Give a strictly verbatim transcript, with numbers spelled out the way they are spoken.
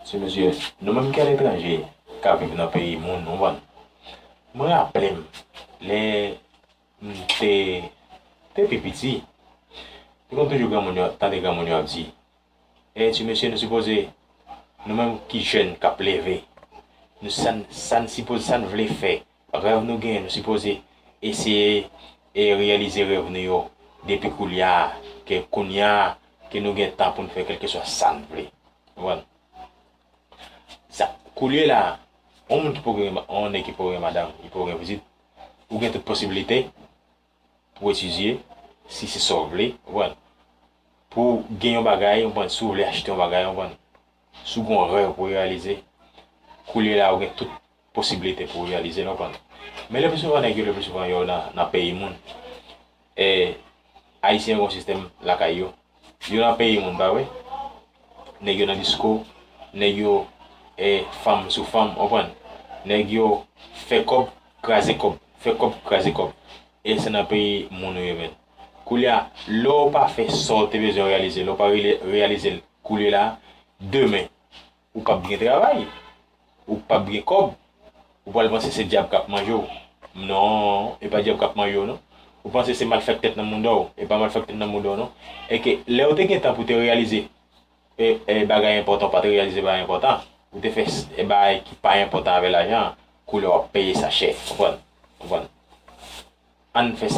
Ti mesye, nou menm ki aletranje, k ap viv nan peyi moun, ou konprann? Mwen raple m, lè m te, te pi piti, m konn toujou granmoun yo, tande granmoun yo ap di, e ti mesye, nou sipoze, nou menm ki jèn k ap leve, nou sa n, sa n sipoze, sa n vle fè, rèv nou genyen, nou sipoze eseye e reyalize rèv nou yo depi koulye a, ke kounye a, ke nou gen tan pou n fè kèlkeswa sa n vle. Ou konprann? Sa, koulye la, yon moun ki poko gen, yon nèg ki poko gen madanm, ki poko gen pitit, ou gen tout posiblite pou etidye, si se sa w vle, ou konprann? Pou w gen yon bagay, ou konprann? Si w vle achte yon bagay, ou konprann? Si w gen yon rèv pou w reyalize, koulye la, ou gen tout posiblite pou w reyalize l, ou konprann? Men le pli souvan, nèg yo, le pli souvan, yo nan, nan peyi moun. E, Ayisyen yo gen yon sistèm lakay yo. Yo nan peyi moun, pa vre? Nèg yo nan disko, nèg yo, e, fanm sou fanm, ou konprann? Nèg yo fè kòb, kraze kòb, fè kòb, kraze kòb. E se nan peyi moun ou ye, menn. Koulye a, lè w pa fè sa w te bezwen reyalize, lè w pa rele-, reyalize l koulye la, demen, ou p ap gen travay, ou p ap gen kòb, ou pral panse se dyab k ap manje w. Non, e pa dyab k ap manje w, non. Ou panse se malfèktè k nan mouda w, e pa malfèktè k nan mouda w, non. E ke lè w te gen tan pou te reyalize, e, e bagay enpòtan, w pa te reyalize bagay enpòtan, ou te fè s-, e bagay ki pa enpòtan avè lajan an, koulye a w ap peye sa chè, konprann? Konprann? Ann fè sa.